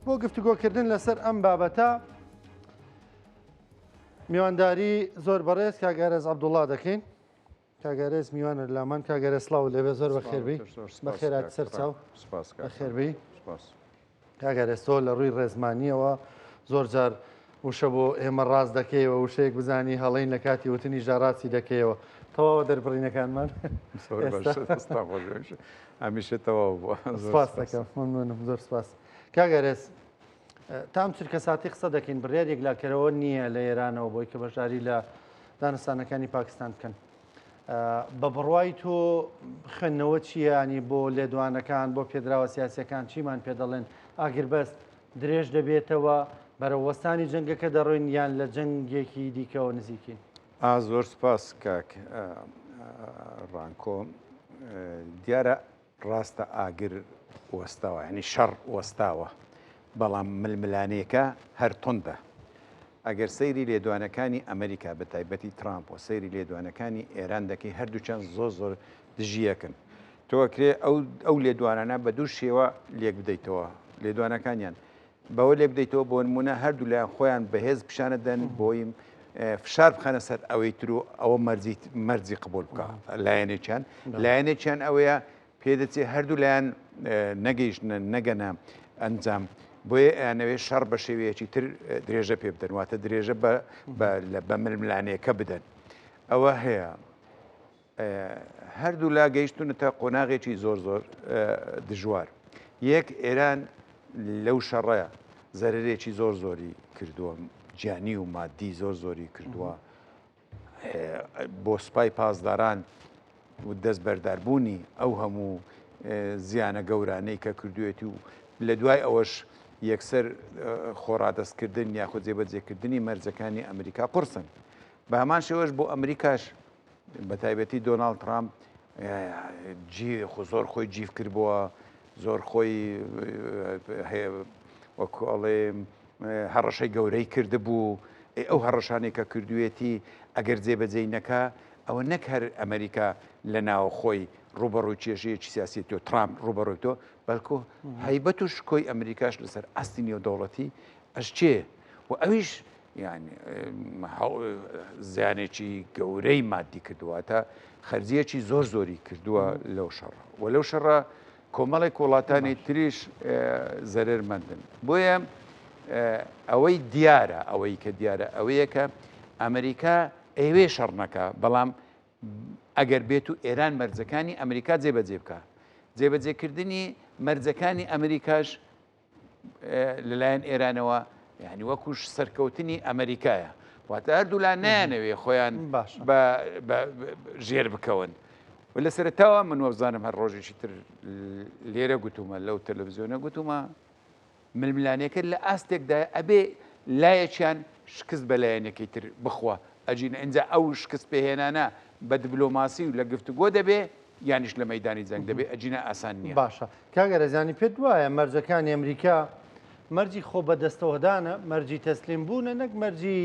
بۆ گفتوگۆکردن لەسەر ئەم بابەتە میوانداری زۆر بەڕێز کاک ئارێز عەبدوڵڵا دەکەین. کاک ئارێز میوانە لامان. کاک ئارێز سڵاو لێبێ، زۆر بەخێربێی. بەخێرات سەرچاو. بەخێربێی. کاک ئارێز تۆ لە ڕووی ڕێزمانییەوە زۆر جار وشە بۆ ئێمە ڕاست دەکەیەوە، وشەیەک بزانی هەڵەین لە کاتی وتنیشدا ڕاستی دەکەیەوە. تەواوە دەربڕینەکانمان؟ هەمیشە تەواو بووە. سپاس دەکەم، مەمنونم، زۆر سپاس. کاک ئارێز تا ئەم چرکەساتی قسە دەکەین بڕیار یەکلاکەرەوە نییە لە ئێرانەوە بۆی کە بەشداری لە دانوستانەکانی پاکستان بکەن. بە بڕوای تۆ خوێندنەوە چییە ینی بۆ لێدوانەکان بۆ پێدراوە سیاسەکان چیمان پێ دەڵێن ئاگربەست درێژ دەبێتەوە بەرەو وەستانی جەنگەکە دەڕۆین یان لە جەنگێکی دیکەوە نزیکین؟ ئا زۆر سپاس کاک ڕانکۆ دیارە ڕاستە ئاگر وەستاوە یانی شەڕ وەستاوە بەڵام ململانێکە هەر توندە. ئەگەر سەیری لێدوانەکانی ئەمریکا بە تایبەتی ترامپ و سەیری لێدوانەکانی ئێران دەکەی هەردووکیان زۆر زۆر دژیەکن. تۆ ئەکرێ ئەو ئەو لێدوانانە بە دوو شێوە لێک بدەیتەوە لێدوانەکانیان بەوە لێک بدەیتەوە بۆ نمونە هەردوو لایان خۆیان بەهێز پیشانەدەن بۆی فشار بخەنە سەر ئەوەی تر و ئەوە مەرجی مەرجی قبول بکە لایەنێکیان لایەنێکیان ئەوەیە پێدەچێ هەردوو لایەن نەگەیشتنە نەگەنە ئەنجام بۆیە ئەیانەوێ شەڕ بە شێوەیەکی تر درێژە پێ بدەن واتە درێژە بە ململانێکە بدەن ئەوە هەیە هەردوولا گەیشتونەتە قۆناغێکی زۆر زۆر دژوار. یەک ئێران لەو شەڕە زەرەرێکی زۆر زۆری کردووە، گیانی و مادی زۆر زۆری کردووە. بۆ سوپای پاسداران و دەستبەرداربوونی ئەو هەموو زیانە گەورانەی کە کردوێتی و لە دوای ئەوەش یەکسەر خۆڕادەستکردن یاخود جێبەجێکردنی مەرجەکانی ئەمریکا قورسن. بە هەمان شێوەش بۆ ئەمریکاش بە تایبەتی دۆناڵد ترامپ زۆر خۆی جیف کردبووە زۆر خۆی وەکو ئەڵێ هەڕەشەی گەورەی کردبوو ئەو هەڕەشانێک کە کردوێتی ئەگەر جێبەجێی نەکا ئەوە نەک هەر ئەمریکا لە ناوخۆی ڕوبەڕووی کێشەیەکی سیاسی تۆ ترامپ ڕوبەڕووی تۆ بەڵکو هەیبەت و شکۆی ئەمریکاش لەسەر ئاستی نێودەوڵەتی ئەشچێ و ئەویش یانی زیانێکی گەورەی مادی کردووە تا خەرجیەکی زۆر زۆری کردووە لەو شەڕ و لەو شەڕە کۆمەڵێک وڵاتانی تریش زەرمەندن بۆیە ئەوەی دیارە ئەوەی کە دیارە ئەوەیە کە ئەمریکا ئەوێ شەڕ نەکە بەڵام ئەگەر بێت و ئێران مەرجەکانی ئەمریکا جێبەجێ بکە جێبەجێکردنی مەرجەکانی ئەمریکاش لەلایەن ئێرانەوە یعنی وەکوش سەرکەوتنی ئەمریکایە واتە هەردوولا نایانەوێ خۆیان بە ژێر بکەون و لە سەرتاوە من وەبزانم هەر ڕۆژێکی تر لێرە گوتومە لەو تەلەڤزیۆنە گوتومە ململانێکە لە ئاستێکدا ئەبێ لایەکیان شکست بە لایەنەکەی تر بخوا ئەجین ئینجا ئەو شکست پێهێنانە بە دبلۆماسی و لە گفتوگۆ دەبێ یانیش لە مەیدانی جەنگ دەبێ ئەگینا ئاسان نییە. باشە کاک ئەرەز یانی پێت وایە مەرجەکانی ئەمریکا مەرجی خۆ بەدەستەوەدانە مەرجی تەسلیم بوونە نەک مەرجی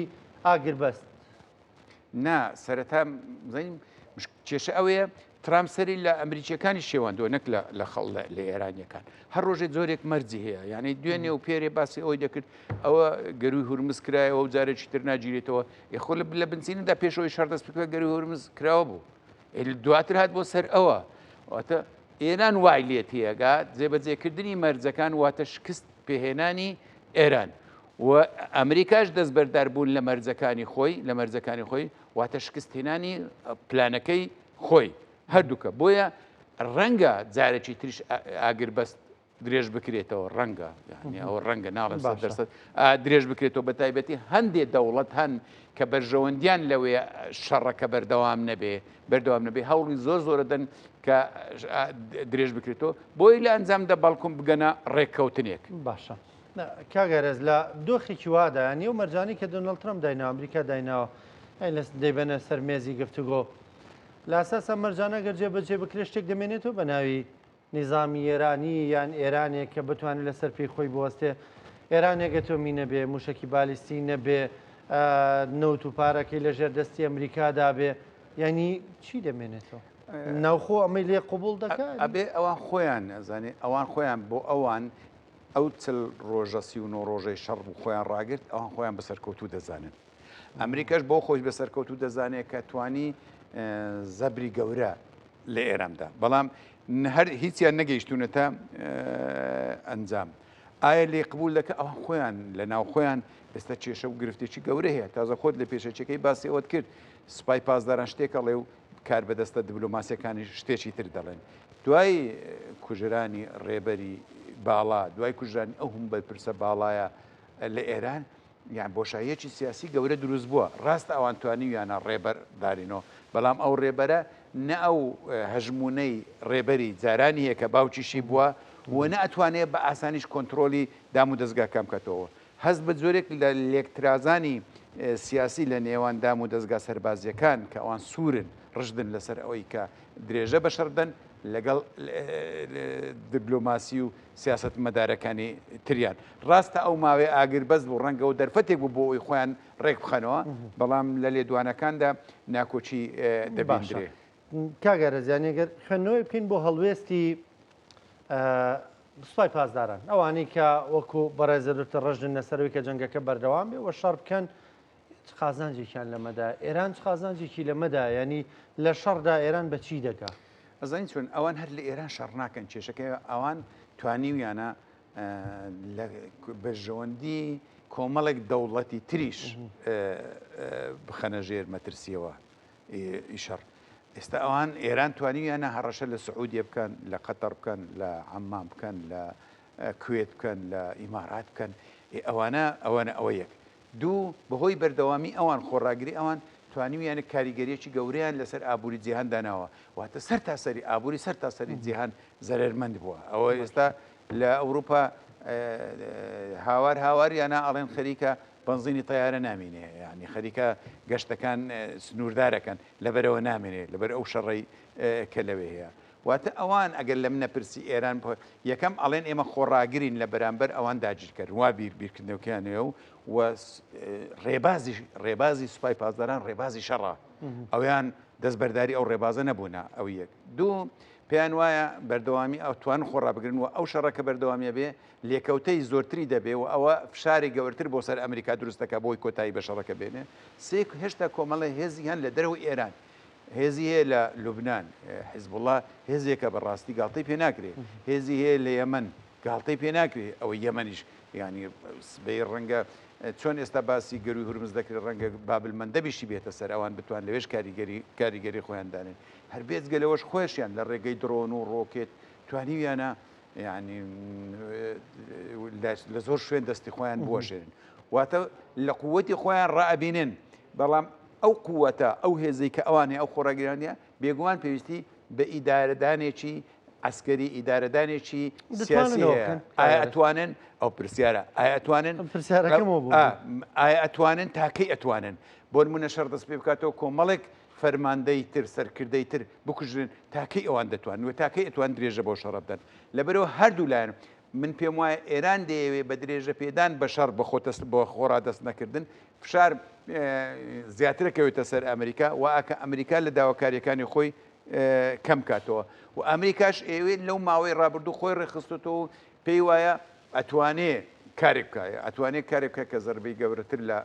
ئاگربەست؟ نا سەرەتا بزانین کێشە ئەوەیە ترامپ سەری لە ئەمریکیەکانی شێواندووە نەک لە خەڵ لە ئێرانیەکان هەر ڕۆژێ جۆرێک مەرجی هەیە یعنی دوێنێ و پێرێ باسی ئەوەی دەکرد ئەوە گەروی هورمز کرایەوە و جارێکی تر ناگیرێتەوە خۆ لە بنچینەدا پێشەوەی شەڕ دەست بکە گەروی هورمز کراوە بوو دواتر هات بۆ سەر ئەوە واتە ئێران وای لێ تێگات جێبەجێکردنی مەرجەکان واتە شکست پێهێنانی ئێران و ئەمریکاش دەستبەردار بوون لە مەرجەکانی خۆی لە مەرجەکانی خۆی واتە شکستهێنانی پلانەکەی خۆی هەردووکە بۆیە ڕەنگە جارێکی تریش ئاگربەست درێژ بکرێتەوە ڕەنگە یعنی ئەوە ڕەنگە ناڵێم دەرسەد درێژ بکرێتەوە بە تایبەتی هەندێک دەوڵەت هەن کە بەرژەوەندیان لەوێ شەڕەکە بەردەوام نەبێ بەردەوام نەبێ هەوڵی زۆر زۆرە دەن کە درێژ بکرێتەوە بۆی لە ئەنجامدا بەڵکم بگەنە ڕێککەوتنێک باشە کاک ئەرەز لە دۆخێکی وادا یانی ئەو مەرجانەی کە دۆناڵد ترەمپ دایناوە ئەمریکا دایناوە دەیبەنە سەر مێزی گفتوگۆ لە ئەساسا مەرجانە گەر جێبەجێ بکرێت شتێک دەمێنێتەوە بە ناوی نیزامی ئێرانی یان ئێرانێک کە بتوانێت لەسەر پێی خۆی بوەستێ، ئێرانێک ئەتۆمی نەبێ، مووشەکی بالیستی نەبێ، نەوت و پارەکەی لە ژێر دەستی ئەمریکادا بێ، یانی چی دەمێنێتەوە؟ ناوخۆ ئەمەی لێ قبوڵ دەکات؟ ئەبێ ئەوان خۆیان ئەزانێ ئەوان خۆیان بۆ ئەوان. ئەو 40 ڕۆژە 39 ڕۆژەی شەڕ بوو خۆیان ڕاگرت، ئەوان خۆیان بە سەرکەوتوو دەزانن. ئەمریکاش بۆ خۆی بە سەرکەوتوو دەزانێت کە توانی زەبری گەورە لە ئێراندا، بەڵام هەر هیچیان نەگەیشتونەتە ئەنجام. ئایا لێ قبول دەکە؟ ئەوان خۆیان لە ناو خۆیان ئێستا کێشە و گرفتێکی گەورە هەیە. تازە خۆت لە پێشەکیەکەی باسی ئەوەت کرد، سوپای پاسداران شتێک ئەڵێ و کاربەدەستە دبلۆماسیەکانیش شتێکی تر دەڵێن. دوای کوژرانی ڕێبەری باڵا، دوای کوژرانی ئەو هەموو بەرپرسە باڵایە لە ئێران، یان بۆشاییەکی سیاسی گەورە دروست بووە. ڕاستە ئەوان توانیویانە ڕێبەر دارینەوە، بەڵام ئەو ڕێبەرە نە ئەو هەژموونەی ڕێبەری جارانی هەیە کە باوکیشی بووە و نە ئەتوانێ بە ئاسانیش کۆنترۆلی دام و دەزگاکان بکاتەوە. هەست بە جۆرێک لە لێکترازانی سیاسی لە نێوان دام و دەزگا سەربازییەکان کە ئەوان سوورن، ڕژدن لەسەر ئەوەی کە درێژە بە شەڕ بدەن لەگەڵ دیبلۆماسی و سیاسەتمەدارەکانی تریان. ڕاستە ئەو ماوەیە ئاگربەست بوو، ڕەنگە و دەرفەتێک بوو بۆ ئەوەی خۆیان ڕێک بخەنەوە، بەڵام لە لێدوانەکاندا ناکۆکی دەبیندرێ. کاک ئارەز، یانی گەر خوێندنەوەی بکەین بۆ هەڵوێستی سوپای پاسداران، ئەوانەی کە وەکو بەڕێزە دکتۆر ڕژدن لەسەرەوەی کە جەنگەکە بەردەوام بێ و شەڕ بکەن، چ قازانجێکیان لەمەدا؟ ئێران چ قازانجێکی لەمەدا؟ یانی لە شەڕدا ئێران بە چی دەگا؟ ئەزانی چۆن، ئەوان هەر لە ئێران شەڕ ناکەن، کێشەکەی ئەوان توانیویانە لە بەرژەوەندی کۆمەڵێک دەوڵەتی تریش بخەنە ژێر مەترسیەوە ئی شەڕ. ئێستا ئەوان ئێران توانیویانە هەڕەشە لە سعودیە بکەن، لە قەتەر بکەن، لە عەممان بکەن، لە کوێت بکەن، لە ئیمارات بکەن. ئەوانە ئەوانە ئەوە یەک. دوو، بەهۆی بەردەوامی ئەوان، خۆڕاگری ئەوان، توانیویانە کاریگەرییەکی گەورەیان لەسەر ئابووری جیهان داناوە، واتە سەرتاسەری ئابووری سەرتاسەری جیهان زەرەرمەند بووە. ئەوە ئێستا لە ئەوروپا هاوار هاواریانە ئەڵێن خەریکە بەنزینی تەیارە نامینێ، یانی خەریکە گەشتەکان سنووردارەکەن، لەبەرئەوە نامێنێ، لەبەر ئەو شەڕەی کە لەوێ هەیە. واتە ئەوان ئەگەر لە منە پرسی ئێران یەکەم ئەڵێن ئێمە خۆڕاگرین لە بەرامبەر ئەوان داگیرکەرن، وا بیر بیرکردنەوەکەیان هەیە و و ڕێبازی ڕێبازی سوپای پاسداران ڕێبازی شەڕە، ئەویان دەستبەرداری ئەو ڕێبازە نەبوونە. ئەو یەک. دوو، پێیان وایە بەردەوامی ئەتوان خۆڕابگرن و ئەو شەڕە کە بەردەوامیە بێ لێکەوتەی زۆرتری دەبێ و ئەوە فشاری گەورتر بۆ سەر ئەمریکا دروست دەکا بۆی کۆتایی بە شەڕەکە بێنێ. سێ، هێشتا کۆمەڵێ هێزی هەن لە دەرەوەی ئێران، هێزی هەیە لە لوبنان، حیزبوڵڵا هێزێکە بە ڕاستی گاڵتەی پێ ناکرێ، هێزی هەیە لە یەمەن گاڵتەی پێ ناکرێ، ئەوەی یەمەنیش یانی سبەی ڕەنگە چۆن ئێستا باسی گەرووی هورمز دەکرێت ڕەنگە بابل مەندەبیشی بێتە سەر ئەوان بتوان لەوێش کاریگەری کاریگەری خۆیان دانێن. هەر بێجگە لەوەش خۆیشیان لە ڕێگەی دڕۆن و ڕۆکێت توانیویانە یعنی لە زۆر شوێن دەستی خۆیان بوەشێنن. واتە لە قووەتی خۆیان ڕائەبینن، بەڵام ئەو قووەتە، ئەو هێزەی کە ئەوان هەیە، ئەو خۆڕاگریانە، بێگومان پێویستی بە ئیدارەدانێکی عەسکەری، ئیدارەدانێکی سیاسی هەیە. ئایا ئەتوانن؟ ئەو پرسیارە، ئایا ئەتوانن؟ پرسیارەکەمەوە بوو. ئایا ئەتوانن؟ تا کەی ئەتوانن؟ بۆ نموونە شەڕ دەست پێ بکاتەوە، کۆمەڵێک فەرماندەی تر، سەرکردەی تر بکوژرێن، تا کەی ئەوان دەتوانن و تا کەی ئەتوانن درێژە بەو شەڕە بدەن؟ لەبەرئەوە هەردوو لایەن، من پێم وایە ئێران دەیەوێ بە درێژە پێدان بە شەڕ، بە خۆ بە خۆڕادەست نەکردن، فشار زیاتر ئەکەوێتە سەر ئەمریکا و ئەکا ئەمریکا لە داواکارییەکانی خۆی کەم کاتەوە و ئەمریکاش ئەیەوێت لەو ماوەی ڕابردوو خۆی ڕێکخستۆتەوە و پێی وایە ئەتوانێ کارێک بکا، ئەتوانێ کارێک بکا کە زەربەی گەورەتر لە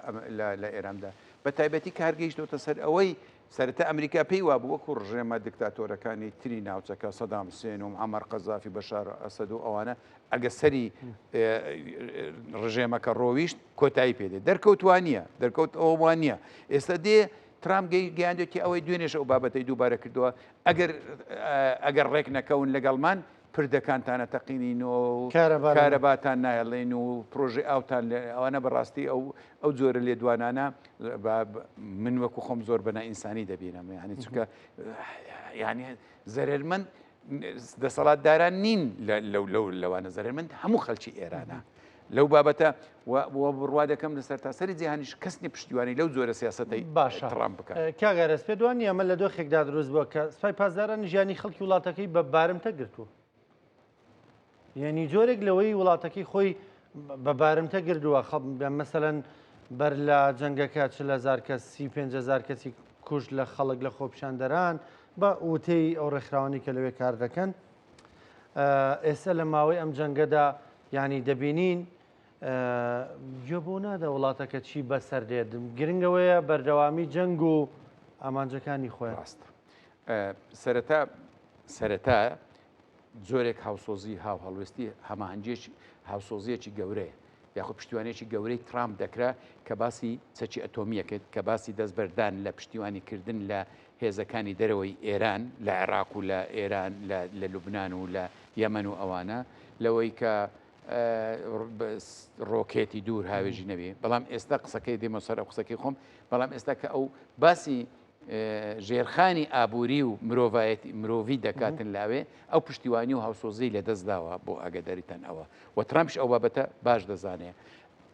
لە ئێران بدا. بە تایبەتی کار گەیشتۆتە سەر ئەوەی سەرەتا ئەمریکا پێی وابوو وەکو ڕژێمە دکتاتۆرەکانی تری ناوچەکە، سەدام حسێن و معەمەر قەزافی، بەشار ئەسەد و ئەوانە، ئەگە سەری ڕژێمەکە ڕۆیشت کۆتایی پێ دێت. دەرکەوت وا نییە، دەرکەوت ئەوە وا نییە. ئێستا دێ ترامپ گەیاندێتی ئەوەی دوێنێش ئەو بابەتەی دووبارە کردەوە، ئەگەر ئەگەر ڕێک نەکەون لەگەڵمان پردەکانتان ئەتەقینین و کارەباتان نایەڵێین و پرۆژەی ئاوتان لێ ئەوانە بەڕاستی ئەو ئەو جۆرە لێدوانانە من وەکو خۆم زۆر بە نائینسانی دەبینم یعنی چونکە یعنی زەرەرمەند دەسەڵاتداران نین لەو لەو لەوانە زەرەرمەند هەموو خەڵکی ئێرانە لەو بابەتە و بڕوا دەکەم لە سەرتاسەری جیهانیش کەس نیە پشتیوانی لەو جۆرە سیاسەتەی باشە ترامپ بکات. کاک ئارەس پێت وا نییە ئەمە لە دۆخێکدا دروست بووە کە سوپای پاسداران ژیانی خەڵکی وڵاتەکەی بە بارمتە گرتووە؟ یعنی جۆرێک لەوەی وڵاتەکەی خۆی بە بارمتە گردووە مەسەلەن بەر لە جەنگەکە 40 هەزار کەس 35 هەزار کەسی کوشت لە خەڵک لە خۆپیشاندەران بە وتەی ئەو ڕێکخراوانی کە لەوێ کار دەکەن ئێستا لە ماوەی ئەم جەنگەدا یعنی دەبینین گوێ بۆ نادا وڵاتەکە چی بەسەر دێت گرنگەوەیە بەردەوامی جەنگ و ئامانجەکانی خۆیان. ڕاستە سەرەتا سەرەتا جۆرێک هاوسۆزی هاوهەڵوێستی هەماهەنگیەکی هاوسۆزیەکی گەورەیە یاخود پشتیوانێکی گەورەی ترامپ دەکرا کە باسی چەکی ئەتۆمیە کرد کە باسی دەستبەردان لە پشتیوانی کردن لە هێزەکانی دەرەوەی ئێران لە عێراق و لە ئێران لە لوبناان و لە یەمەن و ئەوانە لەوەی کە ڕۆکێتی دوور هاوێژی نەبێ بەڵام ئێستا قسەکەی دێمە سەر ئەو قسەکەی خۆم بەڵام ئێستا کە ئەو باسی ژێرخانی ئابووری و مرۆڤایەتی مرۆڤی دەکاتن لاوێ ئەو پشتیوانی و هاوسۆزی لە دەست داوە بۆ ئاگاداریتان ئەوە و ترامپش ئەو بابەتە باش دەزانێ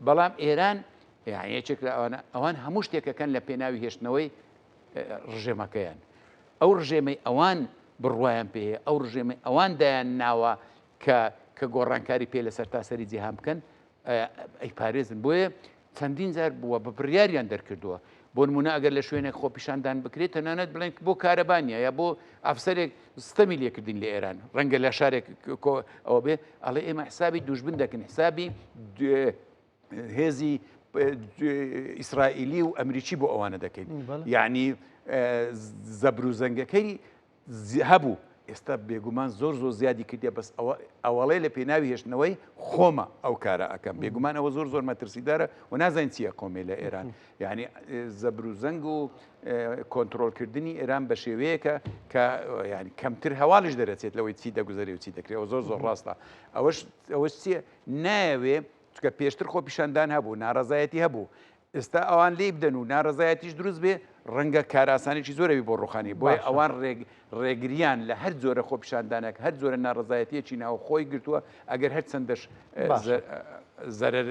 بەڵام ئێران یان یەکێک لە ئەوانە ئەوان هەموو شتێکەکەن لە پێناوی هێشتنەوەی ڕژێمەکەیان ئەو ڕژێمەی ئەوان بڕوایان پێ ئەو ڕژێمەی ئەوان دایان ناوە کە کە گۆڕانکاری پێ لە سەرتاسەری جیهان بکەن ئەیپارێزن بۆیە چەندین جار بووە بە بڕیاریان دەرکردووە بۆ نمونە ئەگەر لە شوێنێک خۆپیشاندان بکرێت تەنانەت بڵێن بۆ کارەبانە یا بۆ ئەفسەرێک ستەمی لێکردین لە ئێران ڕەنگە لە شارێک ئەوە بێ ئەڵێ ئێمە حسابی دوژمن دەکەن حسابی هێزی ئیسرائیلی و ئەمریکی بۆ ئەوانە دەکەین یعنی زەبر و زەنگەکەی هەبوو ئێستا بێگومان زۆر زۆر زیادی کردیە بەس ئەوە ئەوەڵێ لە پێناوی هێشتنەوەی خۆمە ئەو کارە ئەکەم بێگومان ئەوە زۆر زۆر مەترسیدارە و نازانین چیە قۆمێ لە ئێران یعنی زەبر و زەنگ و کۆنترۆلکردنی ئێران بە شێوەیەکە کە یعنی کەمتر هەواڵیش دەرەچێت لەوەی چی دەگوزەرێ و چی دەکرێت ئەوە زۆر زۆر ڕاستە ئەوەش ئەوەش چیە نایەوێ چونکە پێشتر خۆپیشاندان هەبوو ناڕەزایەتی هەبوو ئێستا ئەوان لێی بدەن و نارەزایەتیش دروست بێ ڕەنگە کارئاسانێکی زۆرەوی بۆ ڕوخانی بۆیە ئەوان ڕێگریان لە هەر جۆرە خۆپیشاندانێک هەر جۆرە ناڕەزایەتیەکی ناوخۆی گرتووە ئەگەر هەر چەندەش زەرەر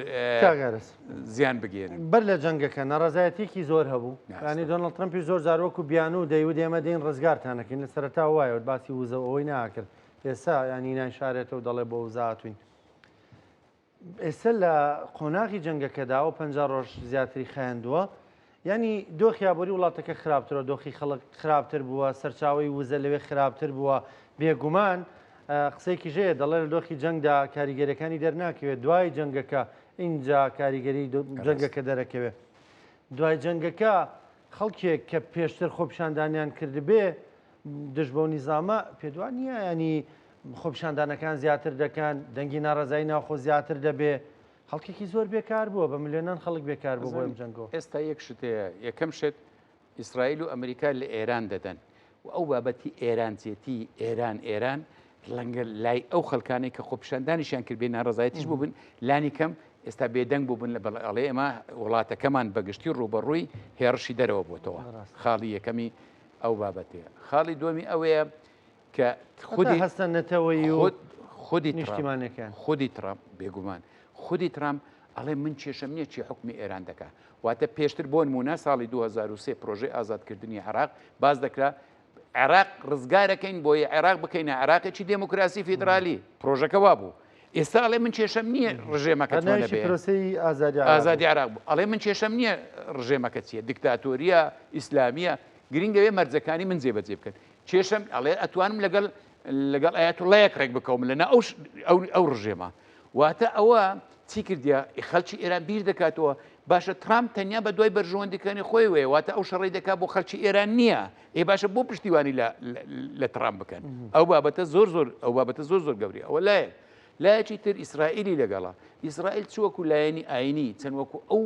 زیان بگەێنن. بەر لە جەنگەکە ناڕەزایەتیەکی زۆر هەبوو یانی دۆناڵد ترەمپیش زۆر جار وەکو بیانوو دەیوت ئێمە دێین ڕزگارتان ئەکەین لە سەرەتا وایە باسی وزە و ئەوەی ناکرد ئێستا یانی نایشارێتەوە دەڵێ بۆ وزە هاتووین. ئێستا لە قۆناغی جەنگەکەدا و 50 ڕۆژ زیاتری خایاندووە یانی دۆخی ئابووری وڵاتەکە خراپترە دۆخی خەڵک خراپتر بووە سەرچاوی وزە لەوێ خراپتر بووە بێگومان قسەیەکی ژەیە دەڵێ لە دۆخی جەنگدا کاریگەریەکانی دەرناکەوێت دوای جەنگەکە اینجا کاریگەری جەنگەکە دەرەکەوێت دوای جەنگەکە خەڵکێک کە پێشتر خۆپیشاندانیان کردبێ دژ بەو نیزامە پێدوا نییە ینی خۆپیشاندانەکان زیاتر دەکەن، دەنگی ناڕەزایی ناوخۆ زیاتر دەبێ، خەڵکێکی زۆر بێکار بووە، بە ملیۆنان خەڵک بێکار بووە بۆ ئەم جەنگۆ. ئێستا یەک شت هەیە، یەکەم شت ئیسرائیل و ئەمریکا لە ئێران دەدەن و ئەو بابەتی ئێرانچێتی ئێران ئێران ڕەنگە لای ئەو خەڵکانەی کە خۆپیشاندانیشیان کردبێ ناڕەزایەتیش بووبن لانی کەم ئێستا بێدەنگ بووبن لە بەڵێ ئەڵێ ئێمە وڵاتەکەمان بەگشتی ڕووبەڕووی هێڕشی دەرەوە بۆتەوە خاڵی یەکەمی ئەو بابەتەیە خاڵی دووەمی ئەوەیە کە خودی هەستە نەتەوەیی و خودی نیشتیمانەکان خودی ترامپ بێگومان خودی ترامپ ئەڵێ من کێشەم نییە چی حکومی ئێران دەکا واتە پێشتر بۆ نمونە ساڵی 2003 پرۆژەی ئازادکردنی عێراق باز دەکرا عێراق ڕزگارەکەین بۆیە عێراق بکەینە عێراقێکی دێموکراسی فیدرالی پرۆژەکە وابوو ئێستا ئەڵێ من کێشەم نییە ڕژێمەکە پرۆسەی ئازادی ئازادی عێراق بوو ئەڵێ من کێشەم نییە ڕژێمەکە چییە دیکتاتۆریە ئیسلامیە گرنگەوێ مەرجەکانی من جێبەجێ بکەن کێشەم ئەڵێ ئەتوانم لەگەڵ لەگەڵ ئایەتوڵایەک ڕێک بکەوم لەنا ئەو ئەو ئەو ڕژێمە واتە ئەوە چی کردیا خەلکی ئێران بیر دەکاتەوە باشە ترامپ تەنیا بە دوای بەرژەوەندیەکانی خۆی وەیە واتە ئەو شەڕی دەکات بۆ خەلکی ئێران نییە ئێ باشە بۆ پشتیوانی لە لە ترامپ بکەن ئەو بابەتە زۆر زۆر ئەو بابەتە زۆر زۆر گەوری ئەوە لایەک لایەکی تر ئیسرائیلی لەگەڵە ئیسرائیل چ وەکو لایەنی ئاینی چەند وەکو ئەو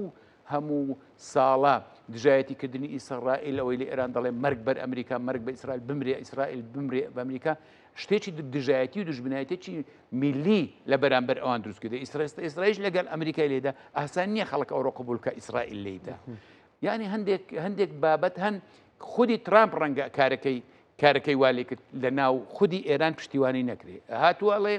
هەموو ساڵە دژایەتی کردنی ئیسڕائیل ئەوەی لە ئێران دەڵێ مەرگ بەر ئەمریکا مەرگ بە ئیسرائیل بمرێ ئیسرائیل بمرێ بە ئەمریکا شتێکی دژایەتی و دژمنایەتێکی میلی لە بەرامبەر ئەوان دروست کردێ ئیسرائیل ئیسرائیل لەگەڵ ئەمریکای لێدا ئاسان نییە خەڵک ئەوڕۆ قبول کە ئیسرائیل لێیدا یعنی هەندێک هەندێک بابەت هەن خودی ترامپ ڕەنگە کارەکەی کارەکەی وا لێ کرد لە ناو خودی ئێران پشتیوانی نەکرێ هاتووە ئەڵێ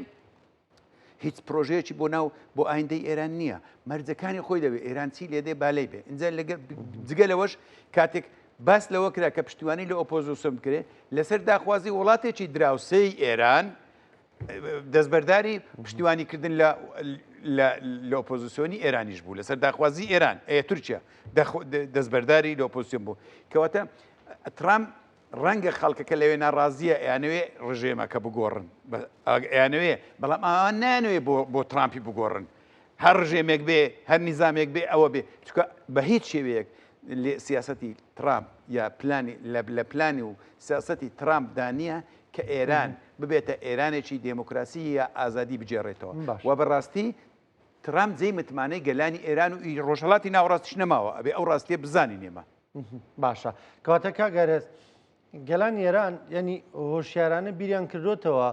هیچ پرۆژەیەکی بۆ ناو بۆ ئایندەی ئێران نییە مەرجەکانی خۆی دەوێت ئێران چی لێدێ بالەی بێ اینجا جگە لەوەش کاتێک باس لەوە کرا کە پشتیوانی لە ئۆپۆزیسیۆن بکرێ لەسەر داخوازی وڵاتێکی دراوسێی ئێران دەستبەرداری پشتیوانی کردن لە لە ئۆپۆزیسیۆنی ئێرانیش بوو لەسەر داخوازی ئێران ئەیە تورکیا دەستبەرداری لە ئۆپۆزیسیۆن بوو کەواتە ترامپ. ڕەنگە خەڵکەکە لەوێ ناڕازیە ئەیانەوێ ڕژێمەکە بگۆڕن ئەیانەوێ بەڵام ئەوان نانەوێ بۆ بۆ ترامپی بگۆڕن هەر ڕژێمێک بێ هەر نیزامێک بێ ئەوە بێ چونکە بە هیچ شێوەیەک سیاسەتی ترامپ یا پلانی لە پلانی و سیاسەتی ترامپ دانیە کە ئێران ببێتە ئێرانێکی دێموکراسی یا ئازادی بگێڕێتەوە و بەڕاستی ترامپ جێی متمانەی گەلانی ئێران و ڕۆژهەڵاتی ناوەڕاستیش نەماوە، ئەبێ ئەو ڕاستیە بزانین ئێمە. باشە کەواتە کاک ئارێز گەلانی ئێران یعنی هۆشیارانە بیریان کردوتەوە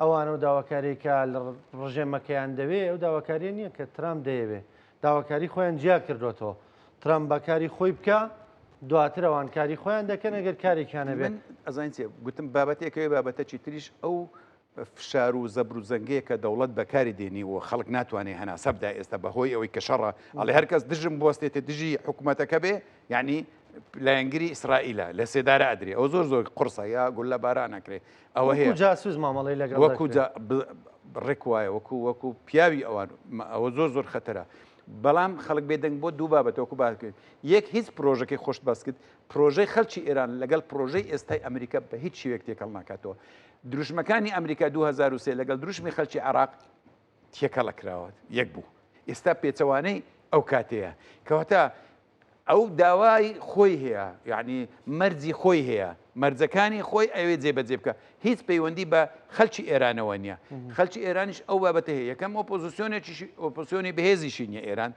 ئەوانە و داواکاری کە لە ڕژێمەکەیان دەوێ ئەو داواکاریە نییە کە ترامپ دەیەوێ داواکاری خۆیان جیا کردوتەوە ترامپ بەکاری خۆی بکە دواتر ئەوان کاری خۆیان دەکەن ئەگەر کارێکیان هەبێت. من ئەزانین چیە گوتم بابەتێکەوەی بابەتەکی تریش ئەو فشار و زەبر و زەنگەیە کە دەوڵەت بەکاری دێنی و خەڵک ناتوانێ هەناسە بدا ئێستا بەهۆی ئەوەی کە شەڕە ئەڵێ هەر کەس دژم بوەستێتە دژی حکوومەتەکە بێ یعنی لایەنگری ئیسرائیلە لە سێدارە ئەدرێ ئەو زۆر زۆر قورسە یا گوللە باران ئەکرێ ئەوە هەیە جاسوس مامەڵەی لەگەڵ وەکو ڕێک وایە وەکو وەکو پیاوی ئەوان ئەوە زۆر زۆر خەتەرە بەڵام خەڵک بێدەنگ بۆ دوو بابەت وەکو باس کرد یەک هیچ پرۆژەکەی خۆشت باس کرد پرۆژەی خەڵکی ئێران لەگەڵ پرۆژەی ئێستای ئەمریکا بە هیچ شێوەیەک تێکەڵ ناکاتەوە دروشمەکانی ئەمریکا 2003 لەگەڵ دروشمی خەلکی عێراق تێکەڵە کراوە یەک بوو ئێستا پێچەوانەی ئەو کاتەیە کەواتە ئەو داوای خۆی هەیە یعنی مەرجی خۆی هەیە مەرجەکانی خۆی ئەوێ جێبەجێ بکە هیچ پەیوەندی بە خەلکی ئێرانەوە نییە خەلکی ئێرانیش ئەو بابەتە هەیە یەکەم ئۆپۆزیسیۆنێکی ئۆپۆزیسیۆنی بەهێزیشی نییە ئێران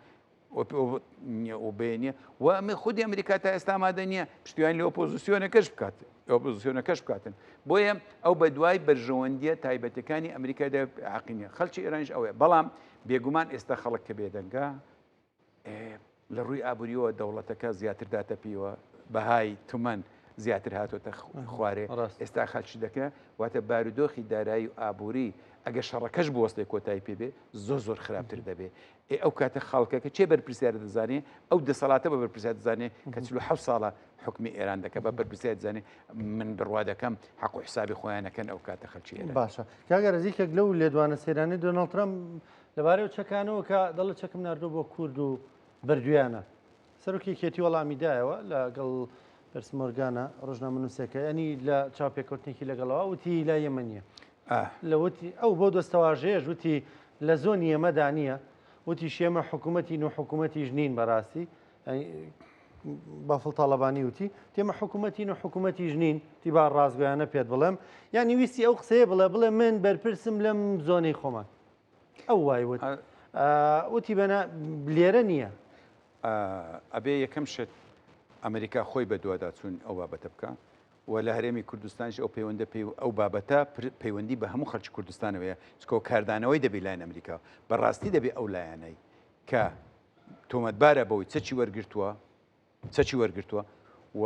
نیە و ئەمە خودی ئەمریکا تا ئێستا ئامادە نییە پشتیوانی لە ئۆپۆزیسیۆنەکەش بکات ئۆپۆزیسیۆنەکەش بکاتن بۆیە ئەو بە دوای بەرژەوەندیە تایبەتەکانی ئەمریکادا حەقی نییە خەڵکی ئێرانیش ئەوەیە بەڵام بێگومان ئێستا خەڵک کە بێدەنگە لە ڕووی ئابووریەوە دەوڵەتەکە زیاتر داتە پیوە بەهای تمەن زیاتر هاتۆتە خوارێ ئێستا خەلکی دەکە واتە بارودۆخی دارایی و ئابووری ئەگە شەڕەکەش بوەستێ کۆتایی پێبێ زۆر زۆر خراپتر دەبێ ئێ ئەو کاتە خەڵکەکە کێ بەرپرسیارە دەزانێ؟ ئەو دەسەڵاتە بە بەرپرسیار دەزانێ کە 47 ساڵە حوکمی ئێران دەکە بە بەرپرسیار دەزانێ من بڕوا دەکەم حەق و حسابی خۆیان نەکەن ئەو کاتە خەڵکی ئێران. باشە کاک ئارەز یەکێک لەو لێدوانە سەیرانەی دۆناڵد ترەمپ لەبارەی ئەو چەکانەوە کە دەڵێ چەکم ناردووە بۆ کورد و بردویانە سەرۆکی یەکێتی وەڵامی دایەوە لەگەڵ پرس مۆرگانە ڕۆژنامەنووسەکە ینی لە چاوپێکەوتنێکی لەگەڵەوە وتی لای ئێمە نییە لە وتی ئەو بۆ دەستەواژەیەش وتی لە زۆنی ئێمەدا نییە وتیشی ئێمە حکوومەتین و حکوومەتیش نین بەڕاستی بافڵ تاڵەبانی وتی تێمە حکوومەتین و حکوومەتیش نین تی با ڕاستگۆیانە پێت بڵێم یعنی ویستی ئەو قسەیە بڵێ بڵێ من بەرپرسم لەم زۆنەی خۆمان ئەو وای وت وتی بەنا لێرە نییە. ئەبێ یەکەم شت ئەمریکا خۆی بەدواداچوون ئەو بابەتە بکە و لە هەرێمی کوردستانیش ئەو پەیوەندە پێی ئەو بابەتە پەیوەندی بە هەموو خەڵکی کوردستانەوەیە چکۆ کاردانەوەی دەبی لایەن ئەمریکا بەڕاستی دەبێ ئەو لایەنەی کە تۆمەتبارە بەوەی چەکی وەرگرتووە چەکی وەرگرتووە و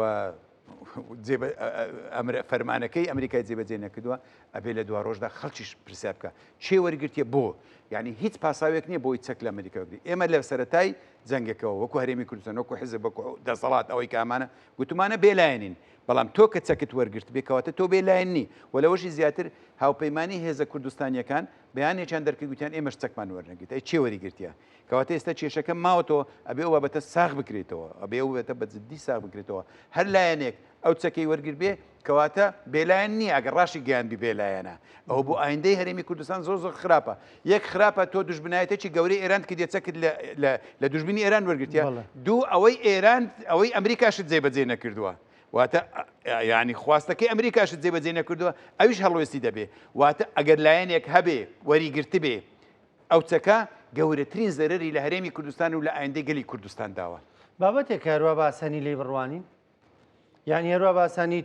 فەرمانەکەی ئەمریکای جێبەجێ نەکردووە ئەبێ لە دوا ڕۆژدا خەڵکیش پرسیار بکە چێ وەرگرتیە بۆ یعنی هیچ پاساوێک نییە بۆی چەک لە ئەمریکا بگری ئێمە لە سەرەتای جەنگەکەەوە وەکو هەرێمی کوردستان وەکو حزب وەکو دەسەڵات ئەوەی کامانە گوتمانە بێلایەنین بەڵام تۆ کە چەکت وەرگرت بێ کەواتە تۆ بێلایەن نی و لەوەشی زیاتر هاوپەیمانی هێزە کوردستانیەکان بەیانێکیان دەرکرد گوتیان ئێمەش چەکمان وەرنەگرت ئەی چێ وەریگرتیە کەواتە ئێستا کێشەکە ماوەتەوە ئەبێ ئەو بابەتە ساغ بکرێتەوە ئەبێ ئەو بابەتە بە جدی ساغ بکرێتەوە هەر لایەنێک ئەو چەکەی وەرگر بێ کەواتە بێلایەن نییە ئەگەر ڕاشی گەیاندبی بێلایەنە ئەوە بۆ ئایندەی هەرێمی کوردستان زۆر زۆر خراپە یەک خراپە تۆ دوژمنایەتێکی گەورەی ئێران کردیە چەکت لە دوژمنی ئێران وەرگرتیە دوو ئەوەی ئێران ئەوەی ئەمریکاشت جێبەجێ نەکردووە واتە یعنی خواستەکەی ئەمریکاشت جێبەجێ نەکردووە ئەویش هەڵوێستی دەبێ واتە ئەگەر لایەنێک هەبێ وەریگرتبێ ئەو چەکە گەورەترین زەرەری لە هەرێمی کوردستان و لە ئایندەی گەلی کوردستان داوە. بابەتێک هەروا بە ئاسانی لێی بڕوانین یعنی هەروا بە ئاسانی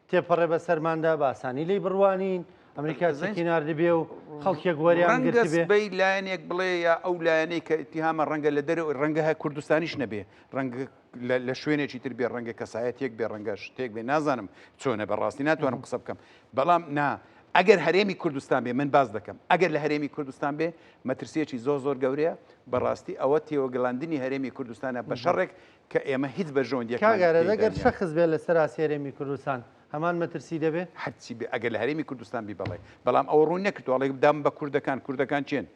تێپەڕێ بە سەرماندا بە ئاسانی لێی بڕوانین ئەمریکا چەکی ناردبێ و خەڵکێک وەریان ڕەنگە گرتبێ. سبەی لایەنێک بڵێ یا ئەو لایەنەی کە ئیتیهامە ڕەنگە لە دەرەوە ڕەنگە هەر کوردستانیش نەبێ ڕەنگە لە شوێنێکی تر بێ ڕەنگە کەسایەتێک بێ ڕەنگە شتێک بێ نازانم چۆنە بەڕاستی ناتوانم قسە بکەم بەڵام نا ئەگەر هەرێمی کوردستان بێ من باس دەکەم ئەگەر لە هەرێمی کوردستان بێ مەترسیەکی زۆر زۆر گەورەیە بەڕاستی ئەوە تێوەگلاندنی هەرێمی کوردستانە بە شەڕێک کە ئێمە هیچ بەرژەوەندیەکمان کاک ئارەز تێیدا ئەگەر نییە. شەخس بێ لەسەر ئاستی هەرێمی کوردستان هەمان مەترسی دەبێ؟ هەرچی بێ ئەگەر لە هەرێمی کوردستان بی بەڵێ بەڵام ئەوە ڕوون نەکردووە ئەڵێ دام بە کوردەکان کوردەکان کێن؟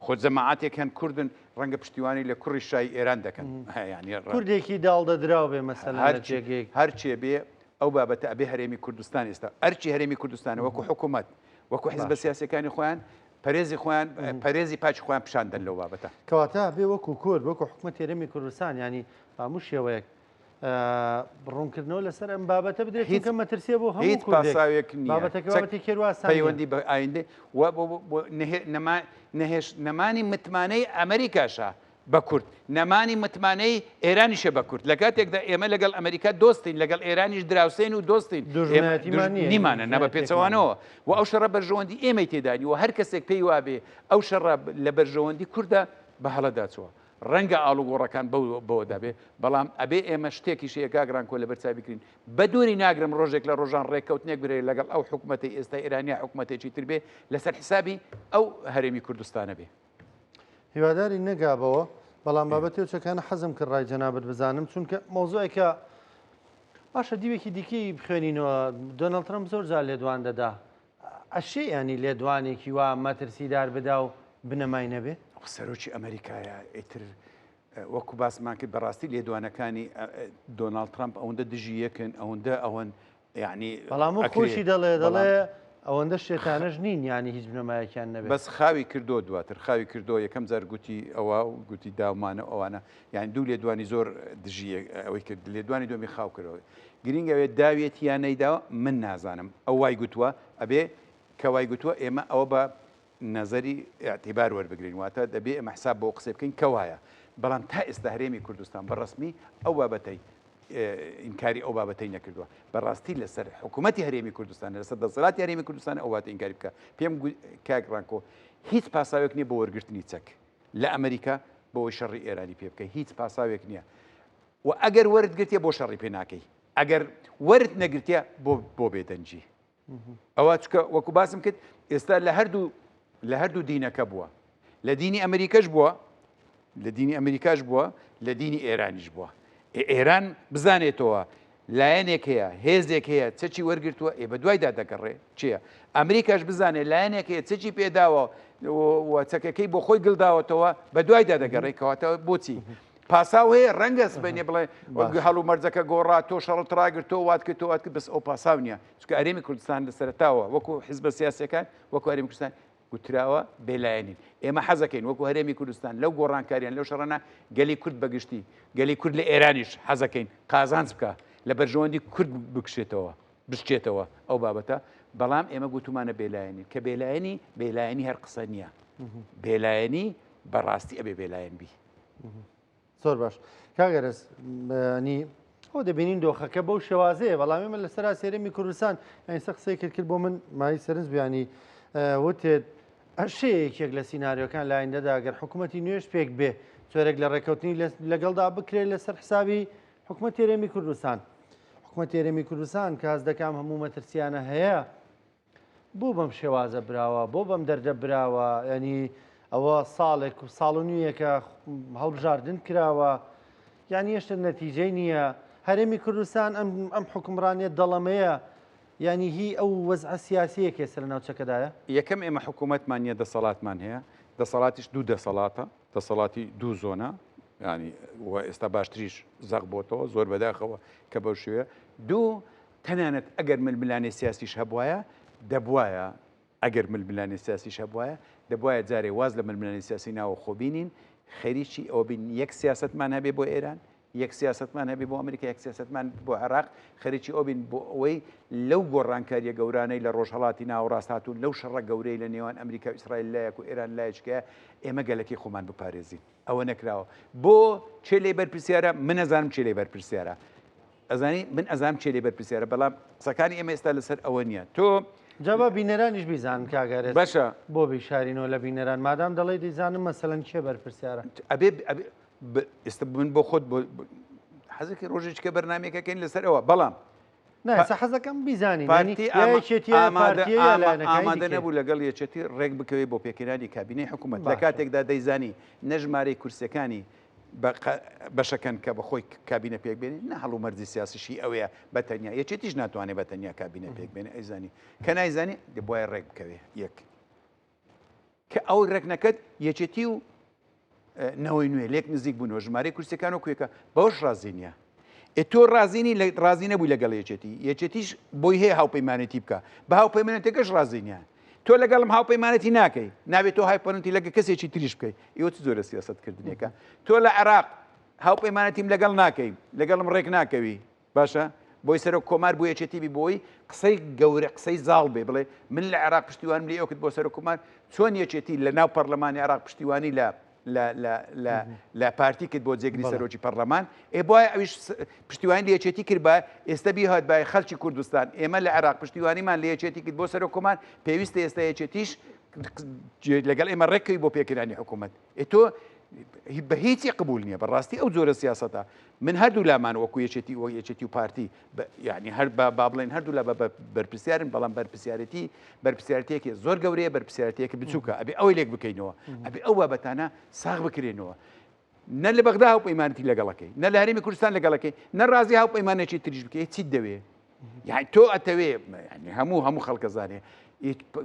خۆ جەماعەتێک هەن کوردن ڕەنگە پشتیوانی لە کوڕی شای ئێران دەکەن یانی کوردێکی داڵدە دراو بێ مەسەلەن لە هەرچی جێگەیەک. هەرچێ بێ. ئەو بابەتە ئەبێ هەرێمی کوردستان ئێستا ئەرکی هەرێمی کوردستانە وەکو حکوومەت وەکو حزبە سیاسەکانی خۆیان پەرێزی خۆیان پەرێزی پاکی خۆیان پیشان دەن لەو بابەتە. کەواتە بێ وەکو کورد وەکو حکومەتی هەرێمی کوردستان یانی بە هەموو شێوەیەک ڕوونکردنەوە لەسەر ئەم بابەتە بدرێت چونکە مەترسیە بۆ هەموو هیچ کوردێک پاساوێک نییە بابەتەکە چەک بابەتێکی هەروا ئاسان نییە. پەیوەندی بە ئایندەی و بۆ بۆ نەهێ نەما نەهێش نەمانی متمانەی ئەمریکاشە بە کورد، نەمانی متمانەی ئێرانیشە بە کورد، لە کاتێکدا ئێمە لەگەڵ ئەمریکا دۆستین، لەگەڵ ئێرانیش دراوسێین و دۆستین، ئێمە دوژمنایەتیمان نییە، نیمانە، نا بە دوژمنایەتییەکمان نییە. پێچەوانەوە و ئەو شەڕە بەرژەوەندی ئێمەی تێدا نییە و هەر کەسێک پێی وابێ ئەو شەڕە لە بەرژەوەندی کوردە بە هەڵەدا چووە. ڕەنگە ئاڵوگۆڕەکان بەو بەوەدا بێ، بەڵام ئەبێ ئێمە شتێکیش هەیە کاک ڕانکۆ لەبەر چاوی بگرین، بە دووری ناگرم ڕۆژێک لە ڕۆژان ڕێککەوتنێک برێ لەگەڵ ئەو حکومەتەی ئێستای ئێران یا حکومەتێکی تر بێ لەسەر حسابی ئەو هەرێمی کوردستانە بێ. هیوادارین نەگا بەوە، بەڵام بابەتی ئەو چەکانە حەزم کرد ڕای جەنابت بزانم چونکە مەوزوعێکە باشە دیوێکی دیکەی بخوێنینەوە دۆناڵد ترەمپ زۆر جار لێدوان دەدا ئەشێ ینی لێدوانێکی وا مەترسیدار بدا و بنەمای نەبێ؟ سەرۆکی ئەمریکایە ئیتر وەکو باسمان کرد بەڕاستی لێدوانەکانی دۆناڵد ترەمپ ئەوەندە دژی یەکن ئەوەندە ئەوەن یەعنی بەڵام وەک خۆشی دەڵێ دەڵێ ئەوەندە شێتانەش نین یانی هیچ بنەمایەکیان نەبێت. بەس خاوی کردۆ دواتر خاوی کردۆ یەکەم جار گوتی ئەوە و گوتی داومانە ئەوانە یان دوو لێدوانی زۆر دژی ئەوەی کرد لێدوانی دومی خاو کردەوە گرینگ ئەوێ داوێتی یان نەیداوە من نازانم ئەو وای گوتووە ئەبێ کە وای گوتووە ئێمە ئەوە بە نەزەری ئیعتیبار وەربگرین واتە دەبێ ئێمە حساب بۆ قسەی بکەین کە وایە بەڵام تا ئێستا هەرێمی کوردستان بە ڕەسمی ئەو بابەتەی ئینکاری ئەو بابەتەی نەکردووە بەڕاستی لەسەر حکوومەتی هەرێمی کوردستان لەسەر دەسەڵاتی هەرێمی کوردستان ئەو بابەتە ئینکاری بکە پێم کاک ڕانکۆ هیچ پاساوێک نییە بۆ وەرگرتنی چەک لە ئەمریکا بۆی شەڕی ئێرانی پێ بکە هیچ پاساوێک نییە و ئەگەر وەرت گرتیە بۆ شەڕی پێ ناکەی ئەگەر وەرت نەگرتیە بۆ بۆ بێدەنگی ئەوە چکە وەکو باسم کرد ئێستا لە هەردوو لە هەردوو دینەکە بووە لە دینی ئەمریکەش بووە لە دینی ئەمریکاش بووە لە دینی ئێرانیش بووە ئێران بزانێتەوە لایەنێک هەیە هێزێک هەیە چەکی وەرگتووە ئێ بە دوایدا دەگەڕێ چییە ئەمریکاش بزانێت لایەنێک هەیە چەکی پێداوە و چەکەکەی بۆ خۆی گلداوەتەوە بە دوایدا دەگەڕێ کەواتە بۆچی پاساو هەیە ڕەنگە سبەینێ بڵێ هەڵومەرجەکە گۆڕا تۆ شەڕت ڕاگرت تۆ وات کرد تۆ وات کرد بەس ئەو پاساو نییە چونکە هەرێمی کوردستان لە سەرەتاوە وەکو حزبە سیاسیەکان وەکو هەرێمی کوردستان گوتراوە بێلایەنین ئێمە حەزەکەین وەکو هەرێمی کوردستان لەو گۆڕانکاریان لەو شەڕانە گەلی کورد بەگشتی گەلی کورد لە ئێرانیش حەزەکەین قازانج بکە لە بەرژەوەندی کورد بکشێتەوە بشکێتەوە ئەو بابەتە بەڵام ئێمە گوتومانە بێلایەنی کە بێلایەنی بێلایەنی هەر قسە نییە بێلایەنی بەڕاستی ئەبێ بێلایەن بی زۆر باش کاک ئەرەس ینی ئەو دەبینین دۆخەکە بەو شێوازەیە بەڵام ئێمە لەسەر ئاسێرەمی کوردستان ئەینسە قسەی کرد کرد بۆ من مای سەرنج بیانی وتێت ئەشێ یەکێک لە سیناریۆکان لە ئایندەدا گەر حکوومەتی نوێش پێک بێ جۆرێک لە ڕێککەوتنی لەگەڵدا بکرێت لەسەر حسابی حکوومەتی هەرێمی کوردستان حکوومەتی هەرێمی کوردستان کە هەست دەکام هەموو مەترسیانە هەیە بۆ بەم شێوازە براوە بۆ بەم دەردە براوە ینی ئەوە ساڵێک و ساڵ و نوێیەکە هەڵبژاردن کراوە یعنی هێشتا نەتیجەی نییە هەرێمی کوردستان ئەم ئەم حکومڕانیە دەڵەمەیە یعنی هی ئەو وەزعە سیاسیەیە کە ئێستا لە ناوچەکەدایە؟ یەکەم ئێمە حکوومەتمان نییە دەسەڵاتمان هەیە دەسەڵاتیش دوو دەسەڵاتە دەسەڵاتی دوو زۆنە ینی و ئێستا باشتریش زەق بۆتەوە زۆر بەداخەوە کە بەو شێوەیە دوو تەنانەت ئەگەر ململانێ سیاسیش هەبوایە، دەبوایە، ئەگەر ململانێ سیاسیش هەبوایە، دەبوایە جارێ واز لە ململانێ سیاسی ناوەخۆ بینین، خەریکی ئەوە بین یەک سیاسەتمان هەبێ بۆ ئێران، یەک سیاسەتمان هەبێ بۆ ئەمریکا، یەک سیاسەتمان بۆ عێراق، خەریکی ئەوە بین بۆ ئەوەی لەو گۆڕانکارییە گەورانەی لە ڕۆژهەڵاتی ناوەڕاست هاتوون، لەو شەڕە گەورەی لە نێوان ئەمریکا و ئیسرائیل لایەک و ئێران لایەکیکەیە، ئێمە گەلەکەی خۆمان بپارێزین. ئەوە نەکراوە. بۆ کێ لێی بەرپرسیارە؟ من ئەزانم کێ لێی بەرپرسیارە. ئەزانی من ئەزانم کێ لێ بەرپرسیارە بەڵام قسەکانی ئێمە ئێستا لەسەر ئەوە نییە تۆ جا با بینەرانیش بیزانن کاک ئارێز باشە بۆ بیشارینەوە لە بینەران مادام دەڵێی دەیزانم مەسەلەن کێ بەرپرسیارە ئەبێ ئەبێ ئێستا من بۆ خۆت بۆ حەزەکەی ڕۆژێکە بەرنامەیەکەکەین لەسەر ئەوە بەڵام نا ئێستا حەزەکەم بیزانین یانی پارتی یا ئاما یەکێتیە یا ئامادە پارتیە یا ئاما لایەنەکانی ئامادە دیکەیە نەبوو لەگەڵ یەکێتی ڕێک بکەوێت بۆ پێکهێنانی کابینەی حکوومەت لە باشە کاتێکدا دەیزانی نە ژمارەی کورسیەکانی بەشەکەن کە بەخۆی کابینە پێک بێنێ نە هەڵومەرجی سیاسیشی ئەوەیە بە تەنیا یەکێتیش ناتوانێت بە تەنیا کابینە پێک بێنێ ئەیزانی کە نایزانی دەبواە ڕێک بکەوێ یەک کە ئەو ڕێک نەکرد یەکێتی و نەوەی نوێ لێک نزیک بوونەوە ژمارەی کورسەکان و کوێکە بەوەش ڕازی نییە. ئێ تۆ ڕازی نی ڕازی نەبووی لەگەڵ یەکێتی، یەکێتیش بۆی هەیە هاوپەیمانێتی بکا، بە هاوپەیمانێتەکەش ڕازی نییە. تۆ لەگەڵم هاوپەیمانێتی ناکەی، نابێت تۆ هاوپەیمانێتی لەگە کەسێکی تریش بکەی. ئێوە چ جۆرە سیاسەتکردنێکە؟ تۆ لە عێراق هاوپەیمانێتیم لەگەڵ ناکەی، لەگەڵم ڕێک ناکەوی، باشە بۆی سەرۆک کۆمار بۆ یەکێتی بی بۆی قسەی گەورە قسەی زاڵ بێ بڵێ من لە عێراق پشتیوانم لێ ئەوکرد بۆ سەرۆک کۆمار چۆن یەکێتی لە ناو پەرلەمانی عێراق پشتیوانی لە لە لە لە لە پارتی کرد بۆ جێگری سەرۆکی پەرلەمان ئێ بۆیە ئەویش پشتیوانی لە یەکێتی کرد بە ئێستا بیهات بای خەلکی کوردستان ئێمە لە عێراق پشتیوانیمان لە یەکێتی کرد بۆ سەرۆک کۆمار پێویستە ئێستا یەکێتیش لەگەڵ ئێمە ڕێککەوی بۆ پێکرانی حکوومەت ئێ تۆ بە هیچی قبول نییە بەڕاستی ئەو جۆرە سیاسەتە من هەردوو لامان وەکو یەکێتی وەک یەکێتی و پارتی یعنی هەر با بڵێن هەردوو لا بە بەرپرسیارن بەڵام بەرپرسیارەتی بەرپرسیارەتێکی زۆر گەورەیە بەرپرسیارەتێکی بچووکە ئەبێ ئەوەی لێک بکەینەوە ئەبێ ئەو بابەتانە ساغ بکرێنەوە نە لە بەغدا هاوپەیمانەتی لەگەڵەکەی نە لە هەرێمی کوردستان لەگەڵەکەی نە ڕازی هاوپەیمانێکی تریش بکەی چیت دەوێ یعنی تۆ ئەتەوێ یعنی هەموو هەموو خەڵکە زانێ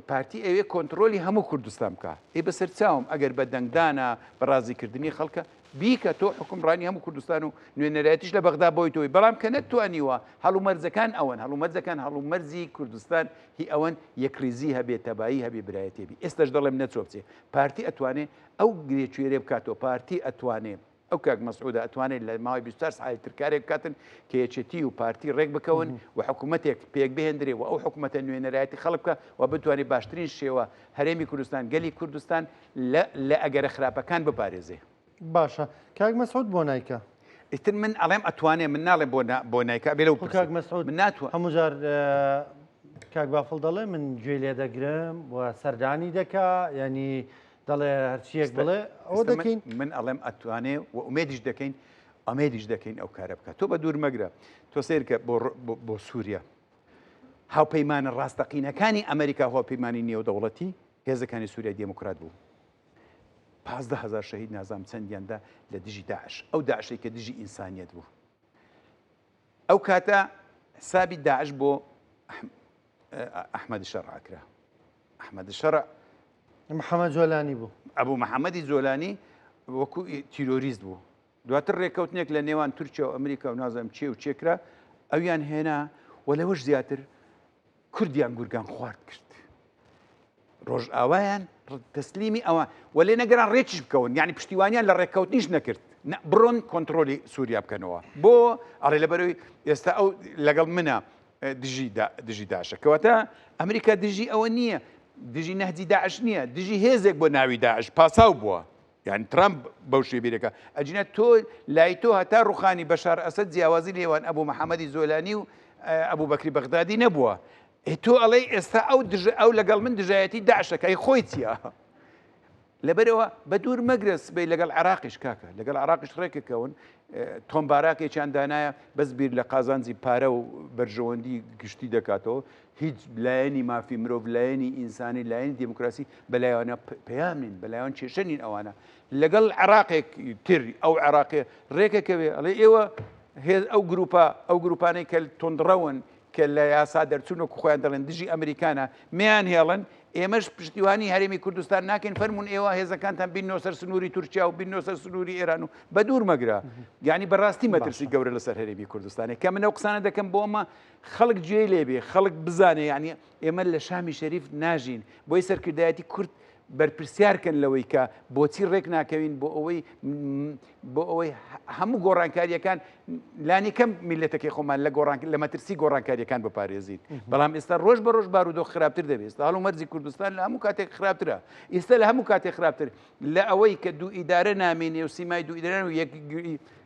پارتی ئەوێ کۆنتترۆلی هەموو کوردستان بکە ئێ بەسەر چاوم ئەگەر بە دەنگدانە بە ڕازیکردنی خەڵکە بیکە تۆ حکومڕانی هەموو کوردستان و نوێنەرایەتیش لە بەغدا بۆی تۆی بەڵام کە نەتوانیوە هەڵومەرجەکان ئەوەن هەڵومەرجەکان هەڵومەرجی کوردستان هی ئەوەن یەکریزی هەبێ تەبایی هەبێ برایەتی بی ئێستش دەڵێم نەچۆ بچێ پارتی ئەتوانێ ئەو گرێکوێرێ بکاتەوە پارتی ئەتوانێ ئەو کاک مەسعودە ئەتوانێت لە ماوەی 24 ساعتی تر کارێک بکاتن کە یەکێتی و پارتی ڕێک بکەون و حکوومەتێک پێک بهێندرێ و ئەو حکوومەتە نوێنەرایەتی خەڵک بکە و بتوانێت باشترین شێوە هەرێمی کوردستان گەلی کوردستان لە لە ئەگەرە خراپەکان بپارێزێ. باشە کاک مەسعود بۆ نایکا؟ ئیتر من ئەڵێم ئەتوانێ من ناڵێم بۆ بۆ نایکا بێ لەو خۆ کاک مەسعود من ناتوان هەموو جار کاک بافڵ دەڵێ من گوێی لێ دەگرم و سەردانی دەکا یعنی دەڵێ هەرچیەک بڵێ ئەوە دەکەین. من ئەڵێم ئەتوانێ و ئومێدیش دەکەین ئەمێدیش دەکەین ئەو کارە بکات تۆ بە دوور مەگرە تۆ سیرکە بۆ بۆ سووریا هاوپەیمانە ڕاستەقینەکانی ئەمریکا هاوپەیمانی نێودەوڵەتی هێزەکانی سووریای دێموکرات بوو 15هزار شەهید نازام چەندیاندا لە دژی داعش ئەو داعشێک کە دژی ئینسانیت بوو ئەو کاتە حسابی داعش بۆ ئەحمەد شەرع کرا ئەحمەد شەرع محەممەد جۆلانی بوو ئەبوو محەممەدی جۆلانی وەکو تیرۆریست بوو دواتر ڕێککەوتنێک لە نێوان تورکیا و ئەمریکا و نازانم چێ و چێکرا ئەویان هێنا و لەوەش زیاتر کوردیان گورگان خوارد کرد ڕۆژئاوایان تەسلیمی ئەوە و لێ نەگەران ڕێکیش بکەون یعنی پشتیوانیان لە ڕێککەوتنیش نەکرد بڕۆن کۆنتترۆلی سووریا بکەنەوە بۆ ئەڵێ لەبەرەوەی ئێستا ئەو لەگەڵ منە دژی دژی داعشە کەواتە ئەمریکا دژی ئەوە نییە دژی نەهجی داعش نییە دژی هێزێک بۆ ناوی داعش پاساو بووە یعنی ترامپ بەو شێ بیرەکە ئەجینا تۆ لای تۆ هەتا ڕوخانی بەشار ئەسەد جیاوازی لێوان ئەبوو محەممەدی زۆلانی و ئەبوو بەکری بەغدادی نەبووە تۆ ئەڵێی ئێستا ئەو دژ ئەو لەگەڵ من دژایەتی داعشەکە ئەی خۆی چییە؟ لەبەرەوە بە دوور مەگرە سبەی لەگەڵ عراقیش کاکە لەگەڵ عراقیش ڕێکەکەون تۆم باراکێکیان دانایە بەس بیر لە قازانجی پارە و بەرژەوەندی گشتی دەکاتەوە هیچ لایەنی مافی مرۆڤ لایەنی ئینسانی لایەنی دیموکراسی بەلایەنە پەیام نین بەلایەن کێشە نین ئەوانە لەگەڵ عراقێک تر ئەو عراقێ ڕێکەکەوێ ئەڵێ ئێوە هێز ئەو گروپە ئەو گروپانەی کە تۆندڕەون کە لە یاسا دەرچوون وەکو خۆیان دەڵێن دژی ئەمریکانە میان هێڵن ئێمەش پشتیوانی هەرێمی کوردستان ناکەین فەرمونون ئێوە هێزەکانتان بینەوە سەر سنووری تورکیا و بینەوە سەر سنووری ئێران و بە دوور مەگرە یعنی بەڕاستی مەترسی گەورە لەسەر هەرێمی کوردستانێک کە منەو قسانە دەکەم بۆ ئەمە خەڵک گوێی لێبێ خەڵک بزانێ یعنی ئێمە لە شامی شەریف ناژین بۆی سەرکردایەتی کورد بەرپرسیارکەن لەوەی کە بۆچی ڕێک ناکەوین بۆ ئەوەی بۆ ئەوەی هەموو گۆڕانکاریەکان لانی کەم میلەتەکەی خۆمان لە گۆڕان لە مەترسی گۆڕانکاریەکان بپارێزین بەڵام ئێستا ڕۆژ بە ڕۆژ بارودۆخ خراپتر دەبێت ئێستا هەڵومەرجی کوردستان لە هەموو کاتێک خراپترە ئێستا لە هەموو کاتێک خراپتر لە ئەوەی کە دوو ئیدارە نامێنێ و سیمای دوو ئیدارە و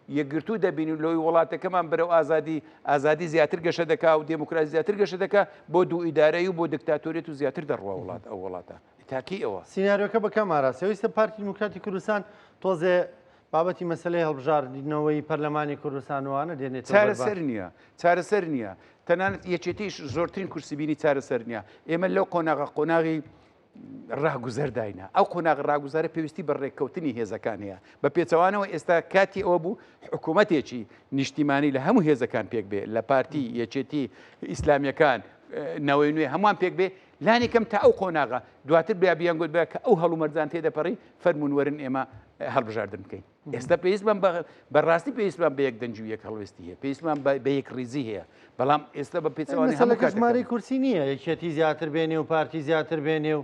یەکگرتوو دەبین و لەوەی وڵاتەکەمان بەرەو ئازادی ئازادی زیاتر گەشە دەکا و دێموکراسی زیاتر گەشە دەکا بۆ دوو ئیدارەی و بۆ دکتاتۆریەت و زیاتر دەڕوا وڵات ئەو وڵاتە تاکی ئەوە. سیناریۆکە بە کام ئاراستەیە؟ ویستە پارتی دیموکراتی کوردستان تۆزێ بابەتی مەسەلەی هەڵبژاردنەوەی پەرلەمانی کوردستان و وانە دێنێتەوە بەر باس. چارەسەر نییە، چارەسەر نییە. تەنانەت یەکێتیش زۆرترین کورسی بینی چارەسەر نییە. ئێمە لەو قۆناغە قۆناغی ڕاگوزەرداینە ئەو قۆناغ ڕاگوزارە پێویستی بە ڕێککەوتنی هێزەکان هەیە بە پێچەوانەوە ئێستا کاتی ئەوە بوو حکوومەتێکی نیشتیمانی لە هەموو هێزەکان پێک بێ لە پارتی یەکێتی ئیسلامیەکان نەوەی نوێ هەمووان پێک بێ لانی کەم تا ئەو قۆناغە دواتر بیا بیان گوت بە کە ئەو هەڵومەرجان تێدەپەڕی فەرمونوەرن ئێمە هەڵبژاردن بکەین. ئێستا پێویستمان بەڕاستی پێویستمان بە یەک دەنگی و یەک هەڵوێستی هەیە پێویستمان بە یەک ڕیزی هەیە بەڵام ئێستا بە پێچەوانەی هەموو مەسەلەکە ژمارەی کورسی نییە یەکێتی زیاتر بێنێ و پارتی زیاتر بێنێ و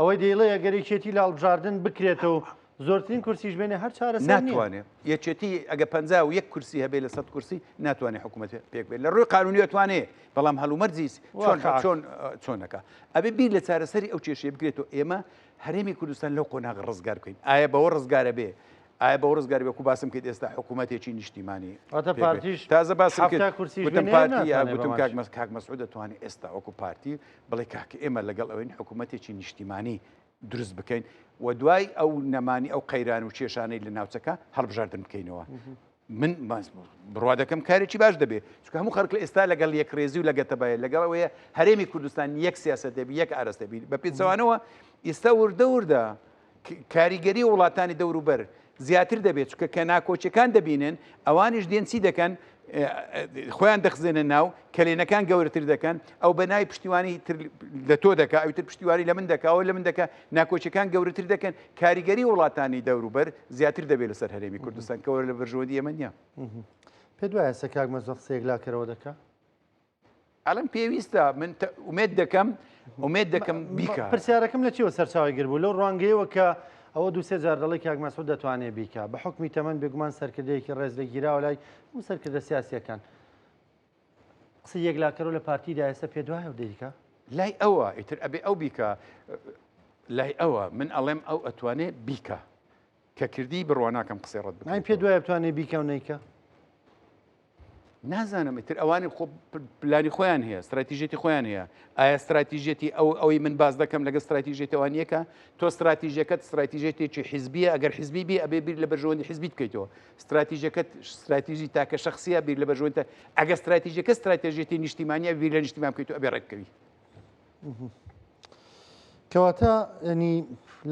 ئەوەی دەیڵێ ئەگەر یەکێتی لە هەڵبژاردن بکرێتەوە زۆرترین کورسیش بێنێ هەر چارەسەر نییە. ناتوانێ یەکێتی ئەگە 51 کورسی هەبێ لە 100 کورسی ناتوانێ حکوومەت پێک بێت لە ڕووی قانونی ئەتوانێ بەڵام هەلومەرجی چۆن چۆن چۆنەکە ئەبێ بیر لە چارەسەری ئەو کێشەیە بکرێتەوە ئێمە هەرێمی کوردستان لەو قۆناغە ڕزگار بکەین ئایا بەوە ڕزگارە بێ ئایا بەوە ڕزگار بێ کو باسم کرد ئێستا حکوومەتێکی نیشتیمانی واتە پارتیش تازە باسم کرد کورسیش گوتم پارتی یا گوتم کاک مەس کاک مەسعود دەتوانێت ئێستا وەکو پارتی بڵێ کاک ئێمە لەگەڵ ئەوین حکوومەتێکی نیشتیمانی دروست بکەین و دوای ئەو نەمانی ئەو قەیران و کێشانەی لە ناوچەکە هەڵبژاردن بکەینەوە. من بڕوا دەکەم کارێکی باش دەبێت چونکە هەموو خەڵک لە ئێستا لەگەڵ یەکڕێزی و لەگە تەبایە لەگەڵ ئەوەیە هەرێمی کوردستان یەک سیاست دەبی یەک ئارەستە بی بە پێچەوانەوە ئێستا وردە وردە کاریگەری وڵاتانی دەوروبەر زیاتر دەبێت چونکە کە ناکۆچەکان دەبینن ئەوانیش دێن چی دەکەن خۆیان دەخزێنە ناو کەلێنەکان گەورەتر دەکەن ئەو بە ناوی پشتیوانی تر لە تۆ دەکا ئەوی تر پشتیوانی لە من دەکا ئەو لە من دەکا ناکۆکیەکان گەورەتر دەکەن کاریگەری وڵاتانی دەوروبەر زیاتر دەبێت لەسەر هەرێمی کوردستان کەوە لە بەرژەوەندی ئێمە نییە. پێت وایە ئێستا کاک مەزڵ قسەیەک لاکەرەوە دەکا؟ ئەڵێم پێویستە من ئومێد دەکەم ئومێد دەکەم بیکا. پرسیارەکەم لە چیەوە سەرچاوەی گر بوو لەو ڕوانگەیەوە کە ئەوە دوو سێ جار دەڵێی کاک مەسعود دەتوانێ بیکا بە حوکمی تەمەن بێگومان سەرکردەیەکی ڕێزلێگیراوە لای هەموو سەرکردە سیاسیەکان قسەی یەکلاکەرەوە لە پارتیدا ئێستا پێت وایە و دەیکا؟ لای ئەوە ئیتر ئەبێ ئەو بیکا لای ئەوە من ئەڵێم ئەو ئەتوانێ بیکا کە کردی بڕوا ناکەم قسەی ڕەت بکەم. پێت وایە بتوانێ بیکا و نەیکا؟ نازانم ئیتر ئەوانی خۆ پلانی خۆیان هەیە استراتیژیەتی خۆیان هەیە ئایا استراتیژیەتی ئەو ئەوەی من باز دەکەم لەگە استراتیژیەتی ئەوان یەکە تۆ استراتیژەکەت استراتیژیەتێکی حیزبیە ئەگەر حیزبی بی ئەبێ بیر لە بەرژەوەندی حیزبی بکەیتەوە استراتیژەکەت استراتیژی تاکە شخصیە بیر لە بەرژەوەندی ئەگە استراتیژەکە استراتیژیەتی نیشتیمانیە بیر لە نیشتیمان بکەیتەوە ئەبێ ڕێک بکەوی کەواتە ینی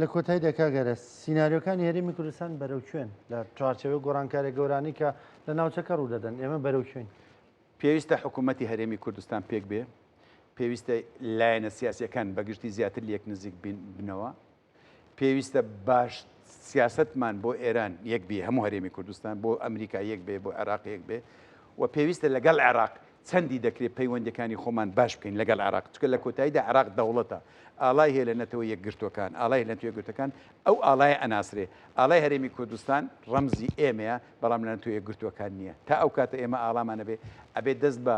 لە کۆتاییدا کاک ئەرەس سیناریۆکانی هەرێمی کوردستان بەرەو کوێن لە چوارچێوەی گۆڕانکاریە گەورانەی کە لە ناوچەکە ڕوو دەدەن ئێمە بەرەو کوێین؟ پێویستە حکوومەتی هەرێمی کوردستان پێک بێ، پێویستە لایەنە سیاسییەکان بەگشتی زیاتر لێک نزیک بنەوە، پێویستە باش سیاسەتمان بۆ ئێران یەک بێ، هەموو هەرێمی کوردستان، بۆ ئەمریکا یەک بێ، بۆ عێراق یەک بێ و پێویستە لەگەڵ عێراق چەندی دەکرێت پەیوەندیەکانی خۆمان باش بکەین لەگەڵ عێراق، چونکە لە کۆتاییدا عێراق دەوڵەتە، ئاڵای هەیە لە نەتەوە یەکگرتووەکان، ئاڵای هەیە لە نەتەوە یەکگرتووەکان، ئەو ئاڵایە ئەناسرێ، ئاڵای هەرێمی کوردستان ڕەمزی ئێمەیە، بەڵام لە نەتەوە یەکگرتووەکان نییە، تا ئەو کاتە ئێمە ئاڵامان هەبێ، ئەبێ دەست بە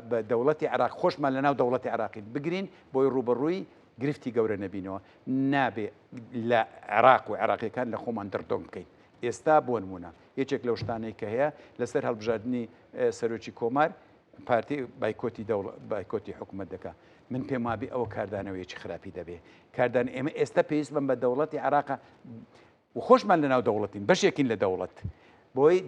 بە دەوڵەتی عێراق خۆشمان لەناو دەوڵەتی عێراقین بگرین بۆی ڕووبەڕووی گرفتی گەورە نەبینەوە، نابێ لە عێراق و عێراقیەکان لە خۆمان دڕدۆنگ بکەین. ئێستا بۆ نموونە یەکێک لەو شتانەی کە هەیە لەسەر هەڵبژاردنی سەرۆکی کۆمار پارتی بایکۆتی دەوڵ بایکۆتی حکوومەت دەکا من پێم وابێ ئەوە کاردانەوەیەکی خراپی دەبێ کاردان ئێمە ئێستا پێویست بم بە دەوڵەتی عراقە و خۆشمان لە ناو دەوڵەتین بەشێکین لە دەوڵەت بۆی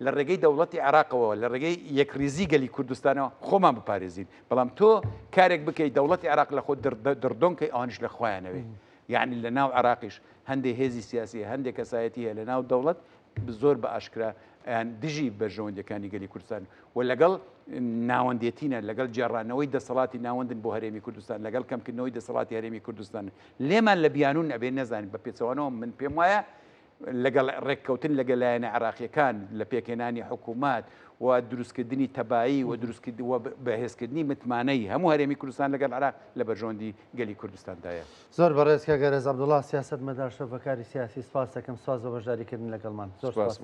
لە ڕێگەی دەوڵەتی عراقەوە لە ڕێگەی یەکریزی گەلی کوردستانەوە خۆمان بپارێزین بەڵام تۆ کارێک بکەیت دەوڵەتی عراق لە خۆ دڕدۆنکەی ئەوانش لە خۆیانەوەی یەعنی لە ناو عێراقیش هەندێ هێزی سیاسی هەیە، هەندێ کەسایەتی هەیە لە ناو دەوڵەت زۆر بە ئاشکرا یان دژی بەرژەوەندیەکانی گەلی کوردستان و لەگەڵ ناوەندێتینە لەگەڵ گێڕانەوەی دەسەڵاتی ناوەندن بۆ هەرێمی کوردستان لەگەڵ کەمکردنەوەی دەسەڵاتی هەرێمی کوردستان لێمان لە بیانون ئەبێ نەزانین بە پێچەوانەوە من پێم وایە لەگەڵ ڕێککەوتن لەگەل لایەنە عێراقییەکان لە پێکهێنانی حکوومەت و دروستکردنی تەبایی و دروستکردن و بەهێزکردنی متمانەی هەموو هەرێمی کوردستان لەگەڵ عێراق لە بەرژەوەندی گەلی کوردستاندایە. زۆر بەڕێز کاک ئەرەز عەبدوڵا سیاسەتمەدار شرۆڤەکاری سیاسی سپاست دەکەم سپاس بۆ بەشداریکردن لەگەڵمان زۆر سپاس.